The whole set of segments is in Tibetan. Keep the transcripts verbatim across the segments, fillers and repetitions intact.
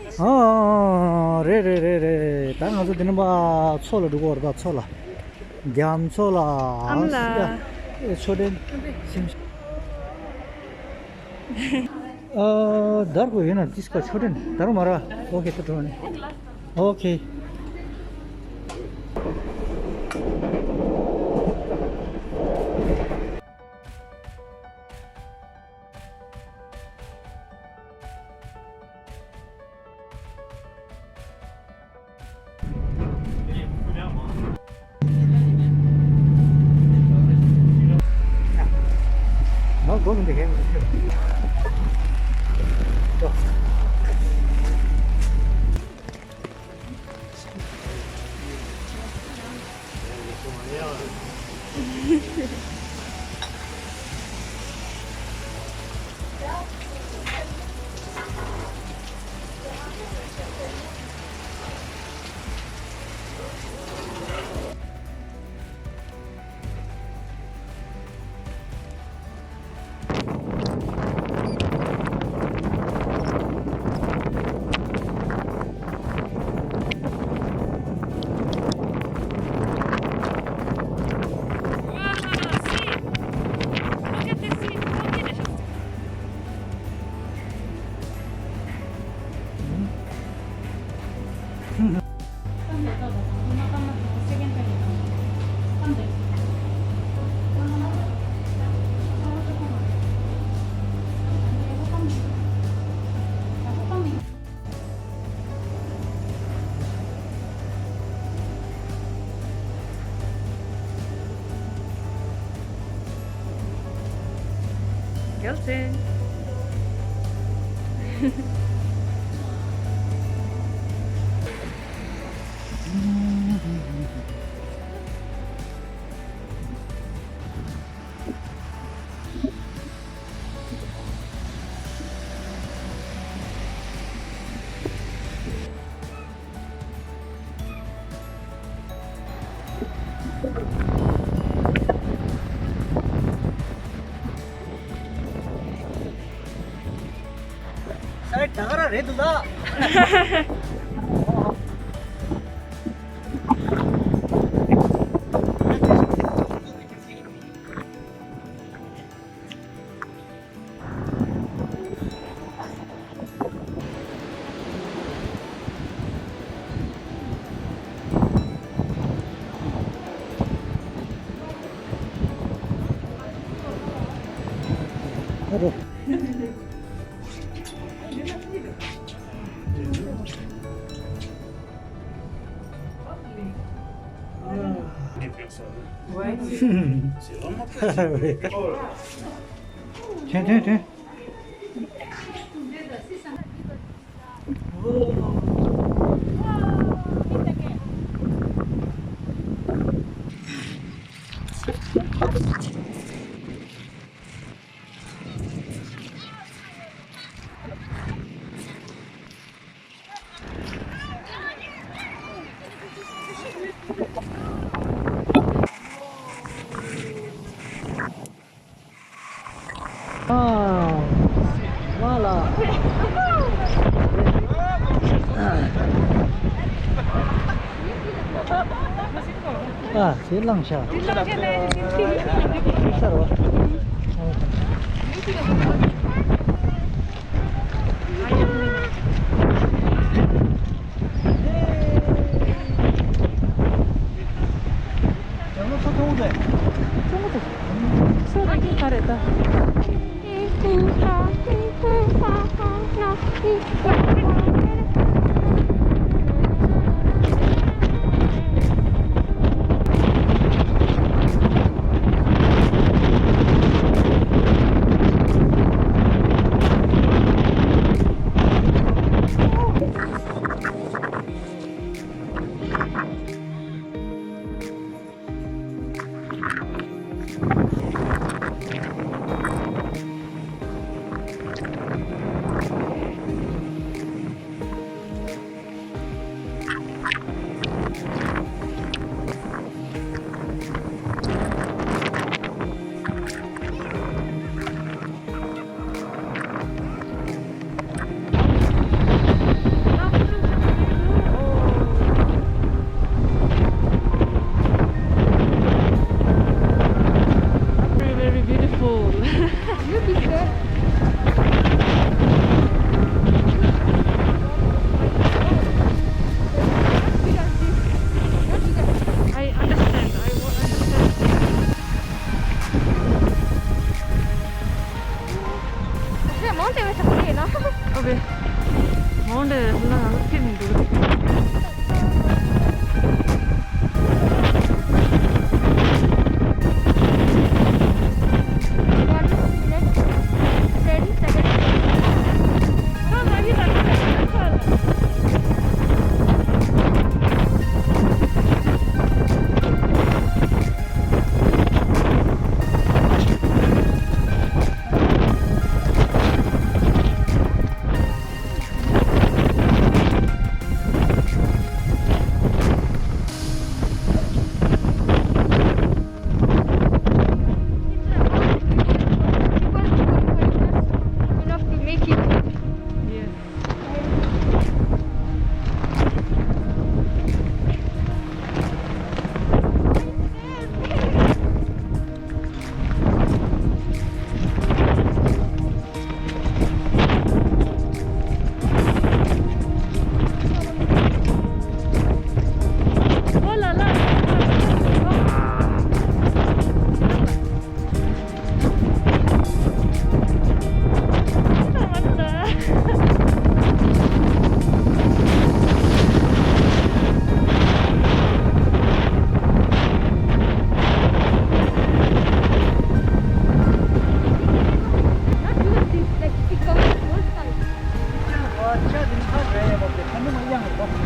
ཨ། རེད་རེད་རེད་རེད། ད་ང་ཚོ་འདི་ནས་མར་མཚོ་ལ་འགྲོ་གི་ཡོད་རེད། ད་མཚོ་ལ། རྒྱ་མཚོ་ལ། ཨ་མ་ལགས། ཨེ། མཚོ་ལྡན་སེམས། ཨ། དར་གོ་ཡོད་ན་ཏིས་ཀ་མཚོ་ལྡན་དར་མ་ར། ཨོ་ཁེ། ད་འགྲོ་ནས། ཨོ་ཁེ། རྒྱལ་མཚན། ས་ད་ག་རང་རེད་འདུག་ད། ཐོན་ཐོན་ཐོན། ཨ། མ་ལ། ཨ། ཞེས་བླངས་ཤག་ཞེས་ས་རོ། ཡང་ན་ཚོ་ཆུང་ངུ་རེད། ཆུང་ངུ་རེད། ཚོ་རེ་གི་ག་རེད་ད།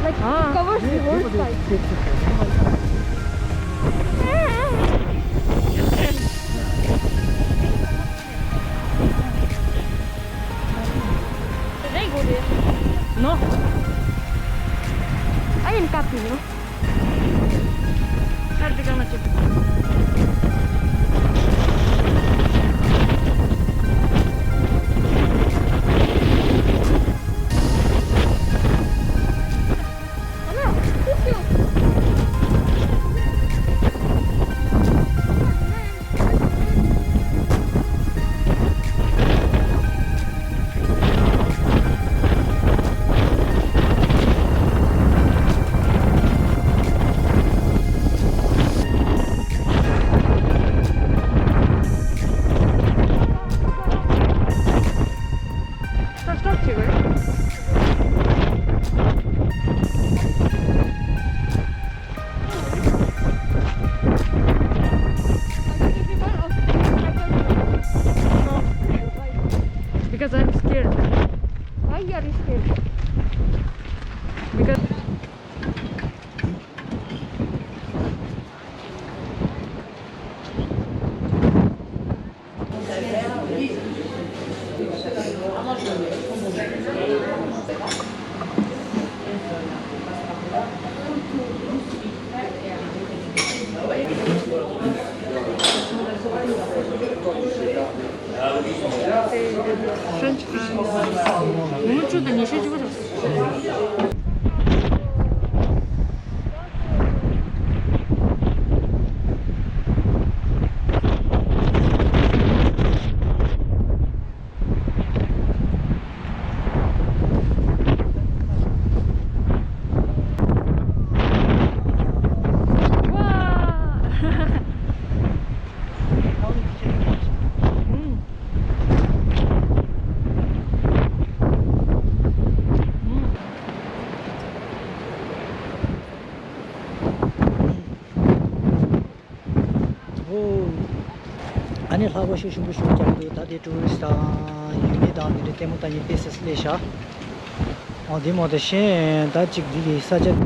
Like, it covers the whole sky. No. I am copy, no? Because I'm scared. Why are you scared? Because French fries. ངོ་བཅུ་དང་ཉི་ཤུ་བཅུ་པོ་དང་། ཨོ། ཨ་ནི་ལྷག་པ་ཤུགས་ཆེན་པོ་ཞིག་རྒྱག་འདུག་ད་དེ་ཊུ་རི་སི་དང་ཡུལ་མི་དང་དེ་འདྲ་ལྟད་མོ་ལྟ་མཁན་དཔེ་སྲིད་སླེབས་ཤག་ཨོ་དེ་མོ་དེ་ཤེས་ད་ཅིག་འདི་གི་ས་ཆ།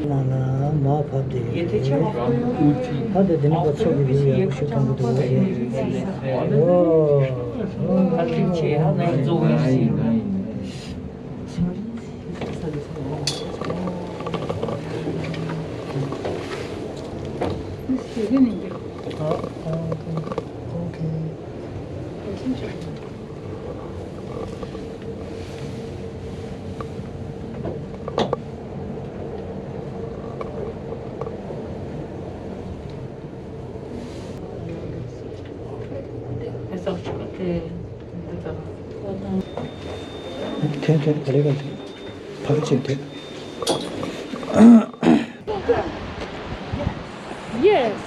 ནང་ལ་མར་བབས་ཏེ། ཕ་དེ་དེ་ནི་ཁོ་ཚོ་གི་ལུས་ཡག་པོ་ཞིག་མཐོང་གི་འདུག་ཨོ། འཐེན། འཐེན། ག་ལེ་ག་ལེ། ཕ་གི་ཅིག་འཐེན། Yes.